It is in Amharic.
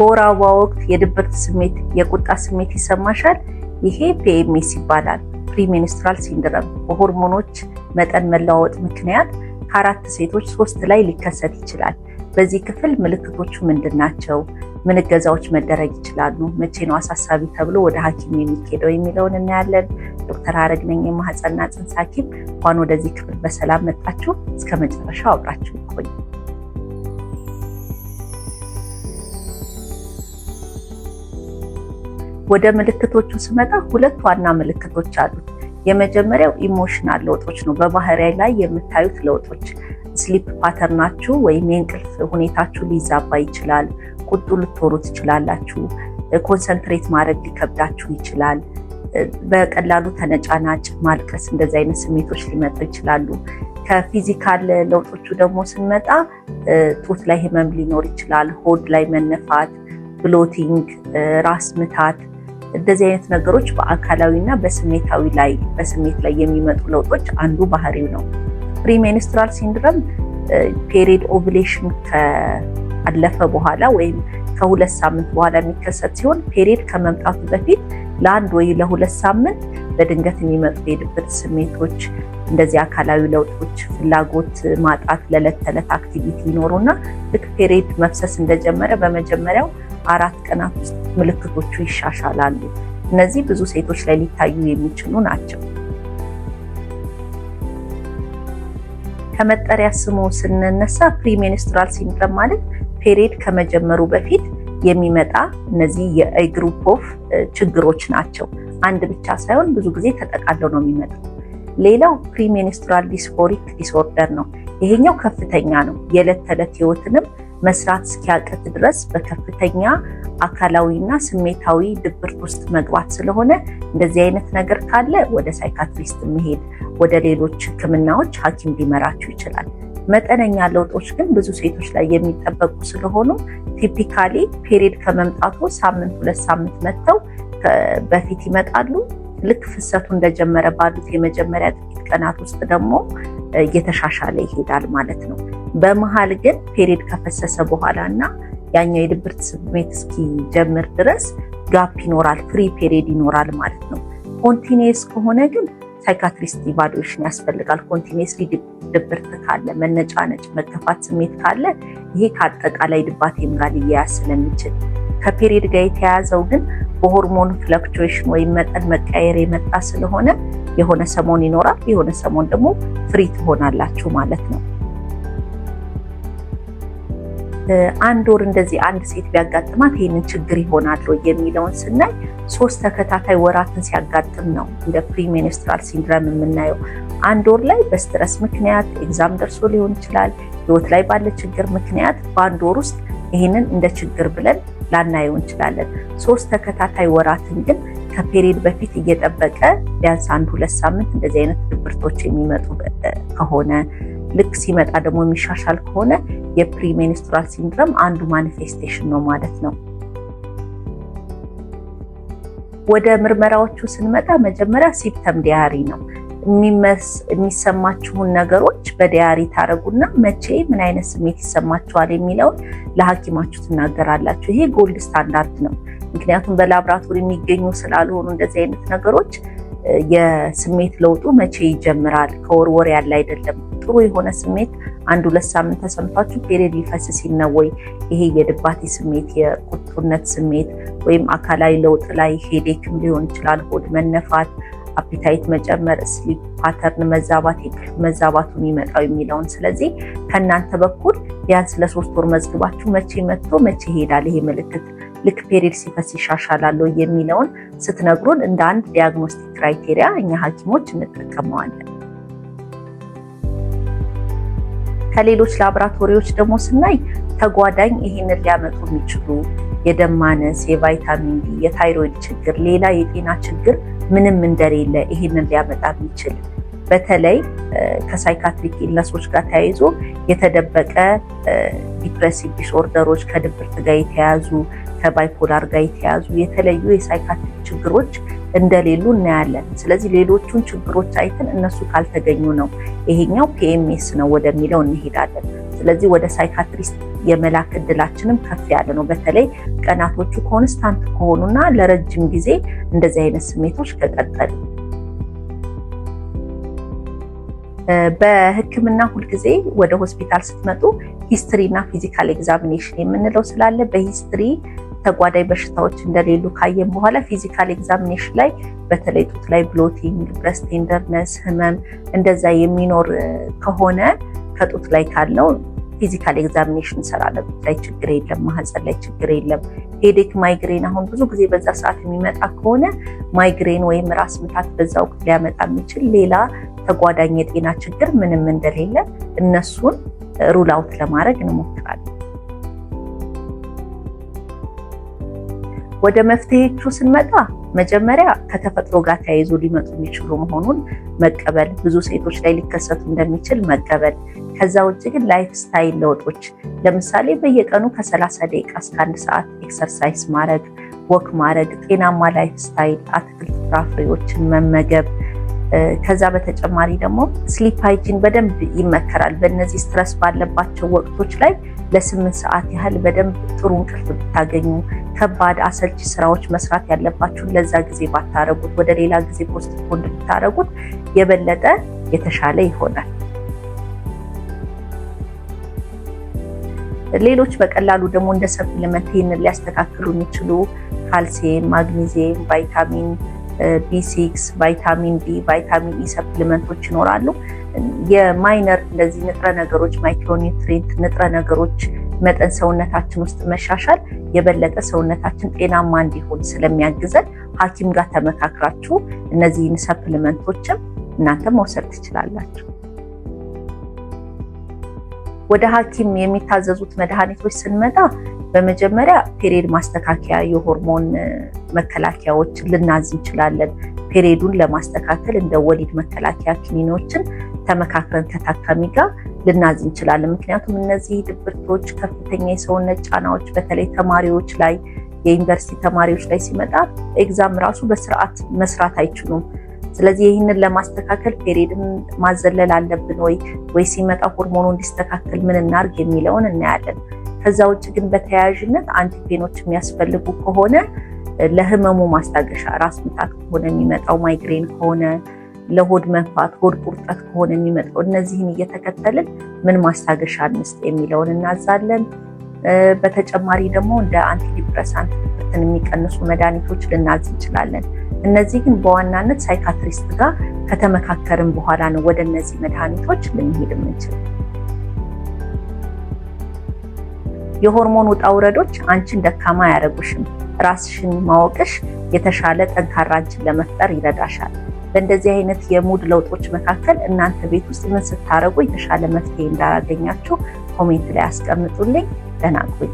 በወር አበባ ወቅት የድብርት ስሜት፣ የቁጣ ስሜት ይሰማሻል? ይሄ PMS ይባላል። Premenstrual syndrome በሆርሞኖች መጠን መለዋወጥ ምክንያት ከአራት ሴቶች ሶስት ላይ ሊከሰት ይችላል። በዚህ ክፍል ምልክቶቹ ምንድን ናቸው? ምን እገዛዎች መደረግ ይችላሉ? መቼ ነው አሳሳቢ ተብሎ ወደ ሐኪም የሚኬደው የሚለውን እናያለን። ዶክተር ሀረግ ነኝ፣ የማህፀንና ጽንስ ሐኪም። እንኳን ወደዚህ ክፍል በሰላም መጣችሁ። እስከ መጨረሻው አብራችሁ ይቆዩ። ወደ ምልክቶቹ ስመጣ ሁለት ዋና ምልክቶች አሉት። የመጀመሪያው emotional ለውጦች ነው። በባህሪ ላይ የምታዩት ለውጦች sleep pattern ኣችሁ ወይም የእንቅልፍ ሁኔታችሁ ሊዛባ ይችላል። ቁጡ ልትሆኑ ትችላላችሁ። Concentrate ማድረግ ሊከብዳችሁ ይችላል። በቀላሉ ተነጫናጭ፣ ማልቀስ፣ እንደዚህ አይነት ስሜቶች ሊመጡ ይችላሉ። ከ physical ለውጦቹ ደግሞ ስንመጣ ጡት ላይ ህመም ሊኖር ይችላል። ሆድ ላይ መነፋት፣ bloating፣ ራስ ምታት፣ እንደዚህ አይነት ነገሮች በአካላዊ እና በስሜታዊ ላይ በስሜት ላይ የሚመጡ ለውጦች አንዱ ባህሪው ነው። Premenstrual syndrome period ovulation ካለፈ በኋላ ወይም ከ2 ሳምንት በኋላ የሚከሰት ሲሆን period ከመምጣቱ በፊት ለ1 ወይ ለ2 ሳምንት በድንገት የሚመጡ የድብርት ስሜቶች፣ እንደዚህ አካላዊ ለውጦች፣ ፍላጎት ማጣት ለዕለት ተዕለት activity ይኖሩና ልክ period መፍሰስ እንደጀመረ በመጀመሪያው 4 ቀናት ውስጥ ምልክቶቹ ይሻሻላሉ። እነዚህ ብዙ ሴቶች ላይ ሊታዩ የሚችሉ ናቸው። ከመጠሪያ ስሙ ስንነሳ premenstrual syndrome ማለት period ከመጀመሩ በፊት የሚመጣ እነዚህ የ group of ችግሮች ናቸው። አንድ ብቻ ሳይሆን ብዙ ጊዜ ተጠቃለው ነው የሚመጣው። ሌላው premenstrual dysphoric disorder ነው። ይሄኛው ከፍተኛ ነው። የዕለት ተዕለት ህይወትንም መስራት እስኪያቅት ድረስ በከፍተኛ አካላዊና ስሜታዊ ድብርት ውስጥ መግባት ስለሆነ እንደዚህ አይነት ነገር ካለ ወደ psychiatrist መሄድ፣ ወደ ሌሎች ሕክምናዎች ሐኪም ሊመራችሁ ይችላል። መጠነኛ ለውጦች ግን ብዙ ሴቶች ላይ የሚጠበቁ ስለሆኑ typically period ከመምጣቱ ሳምንት 2 ሳምንት መጥተው በፊት ይመጣሉ። ልክ ፍሰቱ እንደጀመረ ባሉት የመጀመሪያ ጥቂት ቀናት ውስጥ ደግሞ እየተሻሻለ ይሄዳል ማለት ነው። በመሀል ግን period ከፈሰሰ በኋላ እና ያኛው የድብርት ስሜት እስኪጀምር ድረስ gap ይኖራል፣ free period ይኖራል ማለት ነው። Continuous ከሆነ ግን psychiatrist evaluation ያስፈልጋል። Continuously ድብርት ካለ፣ መነጫነጭ፣ መከፋት ስሜት ካለ ይሄ ከአጠቃላይ ድባቴም ጋር ሊያያዝ ስለሚችል፣ ከ period ጋር የተያያዘው ግን በሆርሞን fluctuation ወይም መጠን መቀየር የመጣ ስለሆነ የሆነ ሰሞን ይኖራል፣ የሆነ ሰሞን ደግሞ free ትሆናላችሁ ማለት ነው። አንድ ወር እንደዚህ አንድ ሴት ቢያጋጥማት ይህንን ችግር ይሆናል ወይ የሚለውን ስናይ 3 ተከታታይ ወራትን ሲያጋጥም ነው እንደ premenstrual syndrome የምናየው። አንድ ወር ላይ በ stress ምክንያት exam ደርሶ ሊሆን ይችላል፣ ህይወት ላይ ባለ ችግር ምክንያት በአንድ ወር ውስጥ ይህንን እንደ ችግር ብለን ላናየው እንችላለን። 3 ተከታታይ ወራትን ግን ከ period በፊት እየጠበቀ ቢያንስ 1 2 ሳምንት እንደዚህ አይነት ድብርቶች የሚመጡ ከሆነ፣ ልክ ሲመጣ ደግሞ የሚሻሻል ከሆነ የ premenstrual syndrome አንዱ manifestation ነው ማለት ነው። ወደ ምርመራዎቹ ስንመጣ መጀመሪያ symptom diary ነው። የሚሰማችሁን ነገሮች በ diary ታደርጉና መቼ ምን አይነት ስሜት ይሰማችኋል የሚለውን ለሐኪማችሁ ትናገራላችሁ። ይሄ gold standard ነው። ምክንያቱም በላብራቶሪ የሚገኙ ስላልሆኑ እንደዚህ አይነት ነገሮች የስሜት ለውጡ መቼ ይጀምራል፣ ከወር ወር ያለ አይደለም። ጥሩ የሆነ ስሜት 1 2 ሳምንት ተሰምቷችሁ period ሊፈስ ሲል ነው ወይ ይሄ የድባቴ ስሜት፣ የቁጡነት ስሜት ወይም አካላዊ ለውጥ ላይ headache ም ሊሆን ይችላል፣ ሆድ መነፋት፣ appetite መጨመር፣ sleep pattern መዛባት፣ የእንቅልፍ መዛባቱ የሚመጣው የሚለውን። ስለዚህ ከእናንተ በኩል ቢያንስ ለ3 ወር መዝግባችሁ መቼ መጥቶ መቼ ይሄዳል ይሄ ምልክት፣ ልክ period ሲፈስ ይሻሻላል የሚለውን ስትነግሩን እንደ አንድ diagnostic criteria እኛ ሐኪሞች እንጠቀመዋለን። ከሌሎች ላቦራቶሪዎች ደግሞ ስናይ ተጓዳኝ ይህንን ሊያመጡ የሚችሉ የደም ማነስ፣ የ vitamin D፣ የ thyroid ችግር፣ ሌላ የጤና ችግር ምንም እንደሌለ ይህንን ሊያመጣ የሚችል፣ በተለይ ከ psychiatric illness ኦች ጋር ተያይዞ የተደበቀ depressive disorder ኦች፣ ከድብርት ጋር የተያያዙ፣ ከ bipolar ጋር የተያያዙ የተለዩ የ psychiatric ችግሮች እንደሌሉ እናያለን። ስለዚህ ሌሎቹን ችግሮች አይተን እነሱ ካልተገኙ ነው ይሄኛው PMS ነው ወደሚለው እንሄዳለን። ስለዚህ ወደ psychiatrist የመላክ እድላችንም ከፍ ያለ ነው። በተለይ ቀናቶቹ constant ከሆኑና ለረጅም ጊዜ እንደዚህ አይነት ስሜቶች ከቀጠሉ። በሕክምና ሁልጊዜ ወደ ሆስፒታል ስትመጡ history እና physical examination የምንለው ስላለ በ history ተጓዳኝ በሽታዎች እንደሌሉ ካየን በኋላ physical examination ላይ በተለይ ጡት ላይ bloating፣ breast tenderness፣ ህመም እንደዛ የሚኖር ከሆነ ከጡት ላይ ካለው physical examination እንሰራለን። ጡት ላይ ችግር የለም፣ ማህፀን ላይ ችግር የለም። Headache፣ migraine አሁን ብዙ ጊዜ በዛ ሰዓት የሚመጣ ከሆነ ማይግሬን ወይም ራስ ምታት በዛ ወቅት ሊያመጣ የሚችል ሌላ ተጓዳኝ የጤና ችግር ምንም እንደሌለ እነሱን rule out ለማድረግ እንሞክራለን። ወደ መፍትሄዎቹ ስንመጣ መጀመሪያ ከተፈጥሮ ጋር ተያይዞ ሊመጡ የሚችሉ መሆኑን መቀበል፣ ብዙ ሴቶች ላይ ሊከሰቱ እንደሚችል መቀበል። ከዛ ውጭ ግን lifestyle ለውጦች ለምሳሌ በየቀኑ ከ30 ደቂቃ እስከ 1 ሰዓት exercise ማድረግ፣ walk ማድረግ፣ ጤናማ lifestyle፣ አትክልት ፍራፍሬዎችን መመገብ። ከዛ በተጨማሪ ደግሞ sleep hygiene በደንብ ይመከራል። በእነዚህ stress ባለባቸው ወቅቶች ላይ ለ8 ሰዓት ያህል በደንብ ጥሩ እንቅልፍ ብታገኙ፣ ከባድ አሰልቺ ስራዎች መስራት ያለባችሁን ለዛ ጊዜ ባታረጉት፣ ወደ ሌላ ጊዜ postpone ብታረጉት የበለጠ የተሻለ ይሆናል። ሌሎች በቀላሉ ደግሞ እንደ supplement ይህንን ሊያስተካክሉ የሚችሉ ካልሲየም፣ ማግኒዚየም፣ ቫይታሚን B6፣ ቫይታሚን D፣ ቫይታሚን E supplement ኦች ይኖራሉ። የ minor እንደዚህ ንጥረ ነገሮች micronutrient ንጥረ ነገሮች መጠን ሰውነታችን ውስጥ መሻሻል የበለጠ ሰውነታችን ጤናማ እንዲሆን ስለሚያግዘን ሐኪም ጋር ተመካክራችሁ እነዚህን supplement ኦችም እናንተ መውሰድ ትችላላችሁ። ወደ ሐኪም የሚታዘዙት መድኃኒቶች ስንመጣ በመጀመሪያ period ማስተካከያ የሆርሞን መከላከያዎች ልናዝ እንችላለን። Period ኡን ለማስተካከል እንደ ወሊድ መከላከያ ክኒኖችን ተመካክረን ከታካሚ ጋር ልናዝ እንችላለን። ምክንያቱም እነዚህ ድብርቶች፣ ከፍተኛ የሰውነት ጫናዎች በተለይ ተማሪዎች ላይ የዩኒቨርሲቲ ተማሪዎች ላይ ሲመጣ exam ራሱ በስርዓት መስራት አይችሉም። ስለዚህ ይህንን ለማስተካከል period ን ማዘለል አለብን ወይ ሲመጣ ሆርሞኑ እንዲስተካከል ምን እናርግ የሚለውን እናያለን። ከዛ ውጭ ግን በተያያዥነት antipain ኦች የሚያስፈልጉ ከሆነ ለህመሙ ማስታገሻ ራስ ምታት ከሆነ የሚመጣው፣ ማይግሬን ከሆነ፣ ለሆድ መንፋት፣ ሆድ ቁርጠት ከሆነ የሚመጣው እነዚህን እየተከተልን ምን ማስታገሻ እንስጥ የሚለውን እናዛለን። በተጨማሪ ደግሞ እንደ antidepressant ድብርትን የሚቀንሱ መድኃኒቶች ልናዝ እንችላለን። እነዚህ ግን በዋናነት psychiatrist ጋር ከተመካከርን በኋላ ነው ወደ እነዚህ መድኃኒቶች ልንሄድ የምንችል። የሆርሞን ውጣ ውረዶች አንቺን ደካማ አያደርጉሽም። ራስሽን ማወቅሽ የተሻለ ጠንካራ አንቺን ለመፍጠር ይረዳሻል። በእንደዚህ አይነት የ mood ለውጦች መካከል እናንተ ቤት ውስጥ ምን ስታደርጉ የተሻለ መፍትሄ እንዳገኛችሁ comment ላይ አስቀምጡልኝ። ደህና ቆዩ።